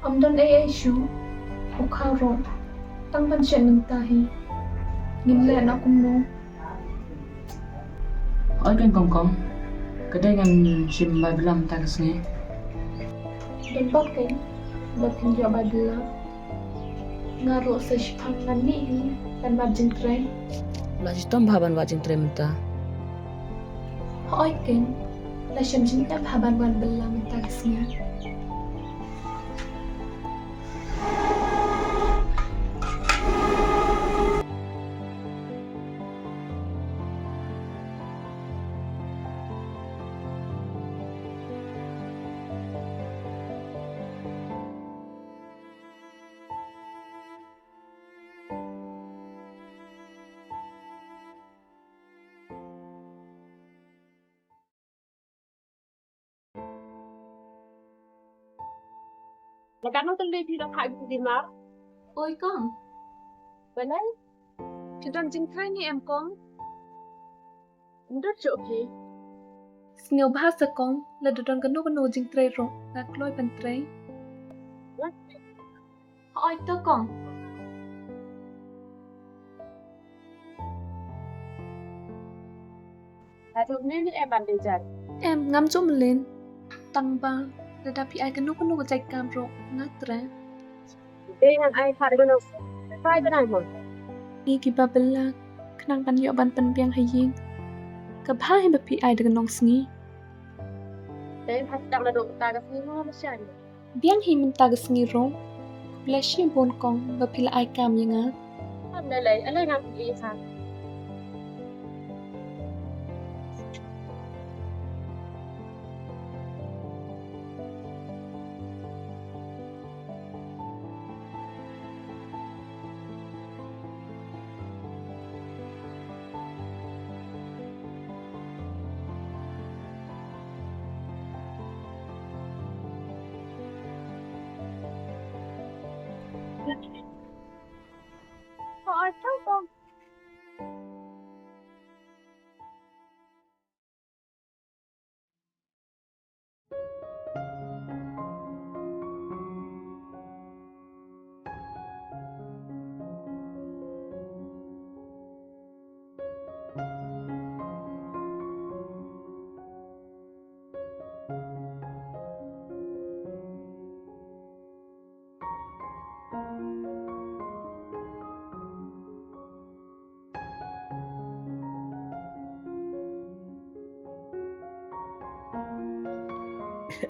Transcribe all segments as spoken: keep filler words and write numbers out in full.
Ym don ei ei shuh. U Khaw ruh tang ban shet mynta hi. Ngin leh noh kumno? Hooid keiñ Kong Kong. Ka dei ngan shim bai bylla mynta ka sngi. Don bok keiñ ba phin ïoh bai bylla. Nga ruh sa shiphang ngan mih hi ban wad jingtrei. La shitom bha ban wad jingtrei mynta. Hooid keiñ, la shem jingeh bha ban wad bylla mynta ka sngi. Lada nang tang dei phi da phah phi mar. Oi kong. Balei? Phi don jingtrei ne em kong? Ndot jooh phi. Sngewbha sa kong, lada don kano kano jingtrei ruh nga kloi ban trei. Oi to kong. Haduh mynne em ban dei jait? Em, ngam ju mlien. Tang ba lada phi ai kano kano ka jait kam ruh nga trei. Dei ngan ai ha da ka nongsngi. Phai ban ai mo. Ngi kiba bylla khnang ban ïoh ban pynbiang ha ïing. Ka bha hi ba phi ai da ka nongsngi. Dei pha tang naduh mynta ka sngi mo ba shai. Biang hi mynta ka sngi ruh. Khublei shibun kong ba phi la ai kam ïa nga. Ym lei lei, ale nga phi ha.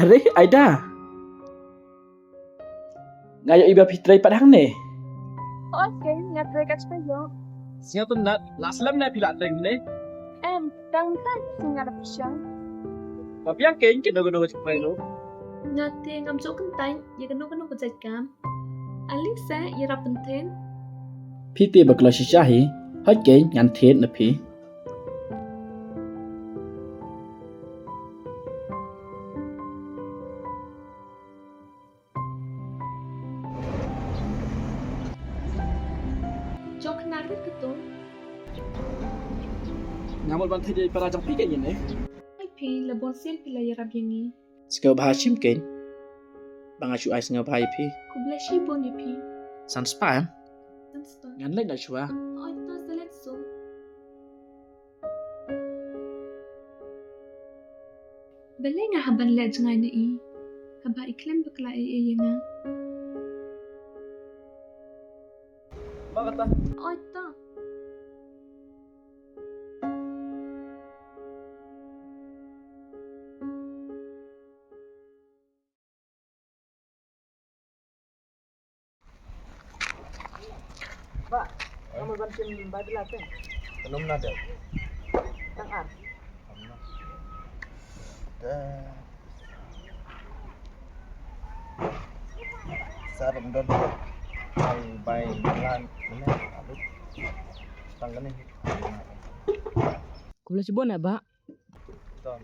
Are, Aida. Nga ïohi ba phi trei pat hangne. Hooid keiñ, nga trei kat shiphew ïoh. Sngewtynnat, la slem ne phi la trei hangne? Em, tang ka sngi nga la pyrshang. Ba biang keiñ kano kano ka jingtrei ruh. Nga te ngam ju kyntait ïa kano kano ka jait kam. Ale sa ïarap pynthied. Phi te ba kloi shisha hi. Hooid keiñ ngan thied na phi. Jong kane rit ka tu. Nga mut ban thied ïa i para jong phi keiñ ne. Ai phi la bun sien phi la ïarap ïa ngi. Sngewbha shim keiñ ba nga shu ai sngewbha ïa phi. Khublei shibun ïa phi. San spah em? San spah. Ngan leit noh shuwa. Hooid to sa leit shuh. Balei nga hap ban leh jngai na i haba i khlem bakla ei ei ïa nga? Ba kata. Oi to. Ba, nga mut ban shim bai bylla te. Ka num na dei? Tang ar. Da. Sa dang don. Ai bai bylla ne. Aduh. Tang kane. Khublei shibun eh, Bah. Don.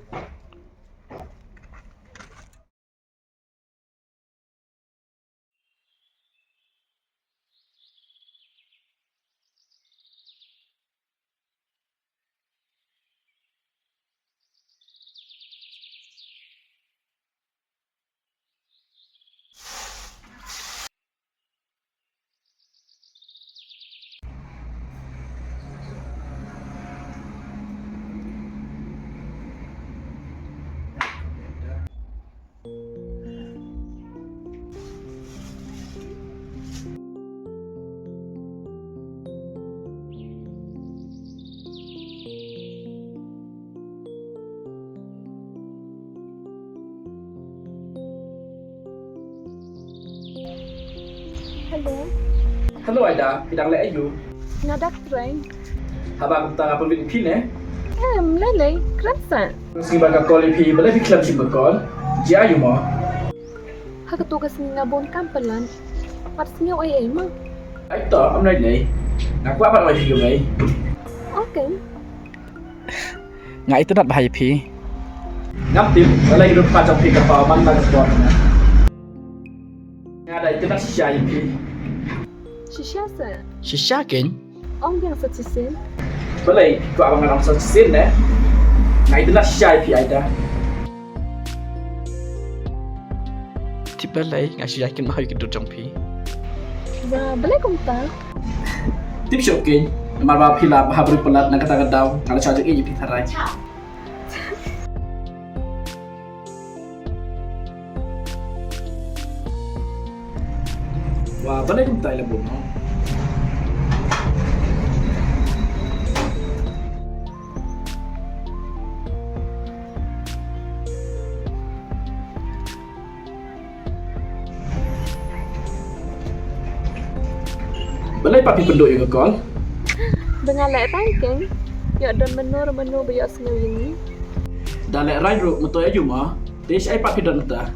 Hello Aida, phi dang leh aïu? Nga dak trei. Haba kumta nga pynwit ïa phi ne? Em, lei lei, kren sa. Sngi ba nga call ïa phi, balei phi khlem shim ka call? Jia aïu mo? Ha kato ka sngi nga bun kam palat. Wat sngew ei ei mo. Ai to, am lei lei. Nga kwah ban ong ïa phi kumne. Okay. Nga itynnad bha ïa phi. Ngam tip, balei ruh pat jong phi ka paw man la ka por. Nga da itynnad shisha ïa phi. Shisha sa? Shisha kein. Ong biang sa shisien. Balei phi kwah ba ngan ong sa shisien ne? Nga itynnad shisha ïa phi Aida. Tip balei nga shu ïaid kynmaw ïa ka dur jong phi. Ba balei kumta? Tip shuh kein. Namar ba phi la bha briew palat, na kata ka daw nga la shah jingïeit ïa phi tharai. Wa, balei kumta ïa la bun mo? Balei pat phi pynduh ïa ka call? Ba nga lehraiñ kein. Ïoh don mano re mano ba ïohsngew ïa ngi. Da lehraiñ ruh mynta ïa juma. Te shaei pat phi don mynta?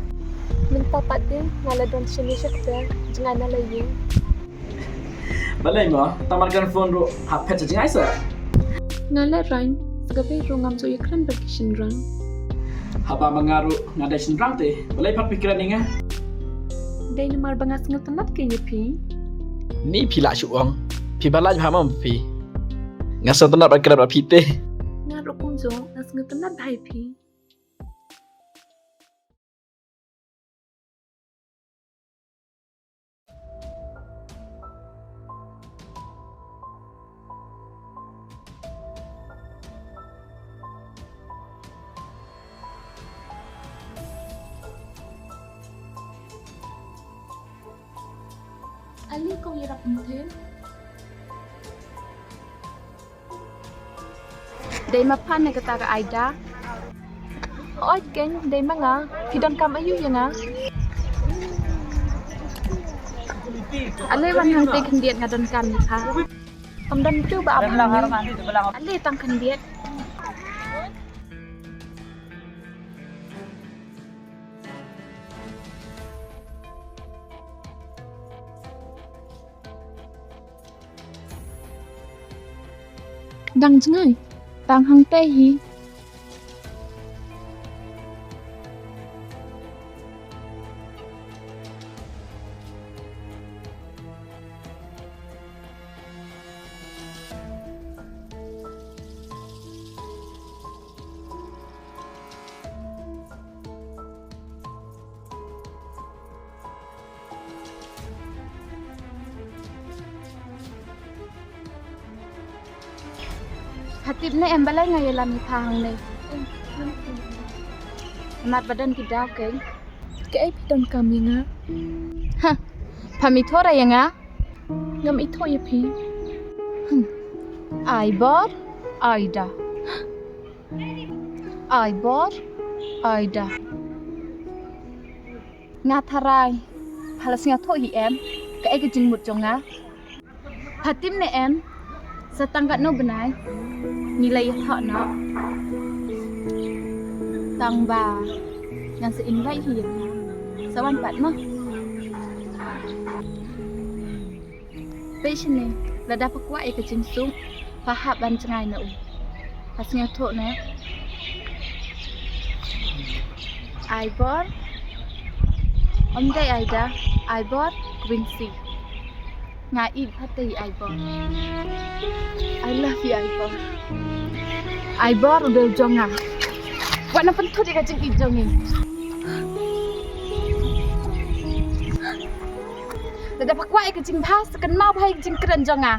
Mynta pat te nga la don shane sha kper jngai na la ïing. Balei mo, tang ban kren phone ruh hap phet sha jngai sa. Nga lehraiñ, sa kawei ruh ngam ju ïakren bad ki shynrang. Haba ma nga ruh nga dei shynrang te, balei pat phi kren ïa nga? Dei namar ba nga sngewtynnat kein ïa phi. Ni phi lah shu ong, phi ba lait bha ma phi. Nga sngewtynnat ban kren bad phi te. Nga ruh kumjuh, nga sngewtynnat bha ïa phi. Ali ko ïarap mungkin. Dei ma pha ne kata ka Aida? Hooid kein, dei ma nga. Phi donkam aïu ïa nga? Ale wan hangtei khyndiat, nga donkam ïa pha. Kam don tu ba ap hangne. Ale tang khyndiat. Dang jngai, tang hangtei hi. Pha tip ne em balei nga ïalam ïa pha hangne? Namar ba don ki daw kein. Kaei phi donkam ïa nga? Ha, pham ithuh ïa nga? Ngam ithuh ïa phi. Hmm. Ai bor, Aida. Ai bor, Aida. Nga tharai pha la sngewthuh hi em kaei ka jingmut jong nga. Pha tip ne em, sa tang katno bnai ngi la ïathoh noh. Tang ba ngan sa invite hi ïa pha. Sa wan pat mo. Peit shane, lada pha kwah ïa ka jingsuk, pha hap ban jngai na u. Pha sngewthuh ne? Ai bor. Ym dei Aida, ai bor, Quincy. Nga ïeit bha te ïa ai bor. I love you ai bor. Ai bor u dei u jong nga. Wat nang pynthut ïa ka jingïeit jong ngi. Lada pha kwah ïa ka jingbha, sa kynmaw bha ïa ka jingkren jong nga.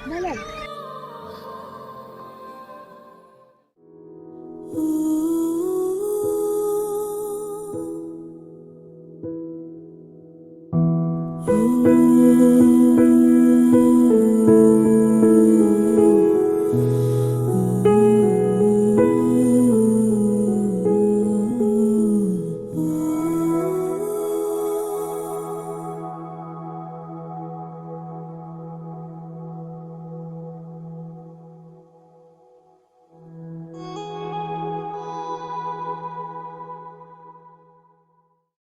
Balei?